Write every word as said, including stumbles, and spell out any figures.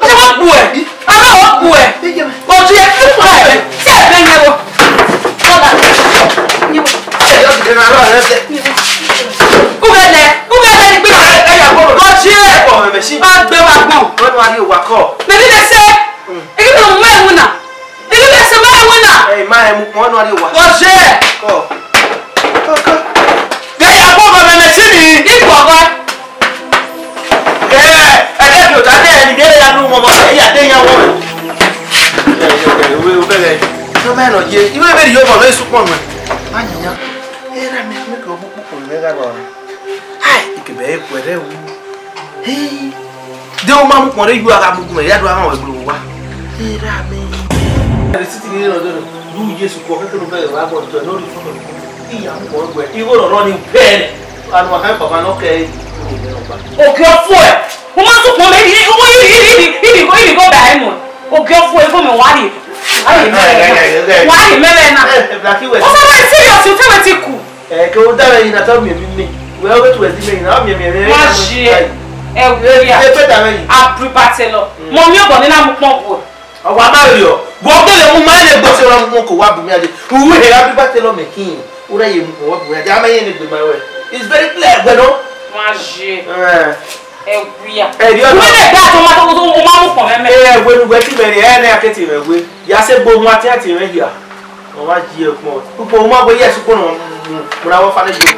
Ọ wa gbuẹ. Ọ wa gbuẹ. Ọ tie, ẹ, si ẹbẹ yẹn vbọ. Brother, yẹn vbọ. Ughẹlẹ, ughẹlẹ ni gbe. Ọ tie. Ọ gbe wa gbọn. Mẹ bi mẹ sẹ. Igi mẹ mu mẹ winna. Igi mẹ sẹ mẹ winna. Ẹ, ma ẹ mu kpọn nọ rrie owa. Ọ tie. Kọ. Kọ, kọ. Ghẹ ya kpọgọ mẹ mẹ si ni. Ikpọgọ. Ẹ, ẹ, ẹ, bi ota nẹ, ẹni ghe ya nu mọmọ, ẹ ya de yan wọ. Ẹ, ẹ, ẹ, wẹ, wẹ, wẹ. Nọ mẹ nọ ye, iwe vbe rhie obọ nọ esu kpọ nuẹ. Ma yan yan. Ẹ ra mẹ, mẹ ke obu kpokpo mẹ gha rua. Ai, ikebe ẹ kuẹ rẹ wu. Hii. De u ma mu ukpọn rre yu a gha mu gun mẹ, ya do a gha wẹ gbe owa. Ẹ ra mẹ. Ẹ siti ni rọ dọdọ. Ru Jesu kọ kẹkẹ no bẹghe wa bọ tọ nọ ri fọtọ. Iya mu kọ wẹ. Igho rọrọ ni pẹ. Anu a kan papa nọ kẹ. Ogie ọfuẹ, u ma sukpọn mẹ, i, i, i, i, i, i, i, ba ẹmwẹ. Ogie ọfuẹ, igho mẹ wa rhie. Wa rhie mẹ na. Wa rhie mẹ na. Ọ sọ wẹ serious, u te wẹ ti ku. Ẹ, ke u da vbe yi na, tọ miẹn emwi mẹ. Wẹ, ọ ghe tu ẹzi mẹ yi na, ọ miẹn, miẹn, miẹn. Wa shi ẹ, ẹ, ẹ, wia. Ẹ, fẹ da vbe yi. Abribatẹlọ. Mọ miẹn obọ ne na mu kpọn bu. Ọ wa ma rriọ. Wẹ ọ gele mu ma ne gbe se rọ mu ko wa bu mi ade. U he Abribatẹlọ mẹ kin. U rẹ ye mu ko wa bu mi ade. A ma ye ne gbe ma wẹ. It's very clear, wẹ nọ. Wa shi. Ẹ. Ẹ wia. Ẹ, rriọ nọ. Wẹ ne da to ma to, to, u ma mu kpọn mẹ mẹ. Ẹ, wẹ nu wẹ ti mẹ ni, ẹ, ne a ke ti mẹ wẹ. Ya se gbo mu atiati mẹ hia. Ọ ma ji ẹkpọn. Ukpo u ma wẹ yes, ukpo nọ. Mu na wọ fa ne gbe.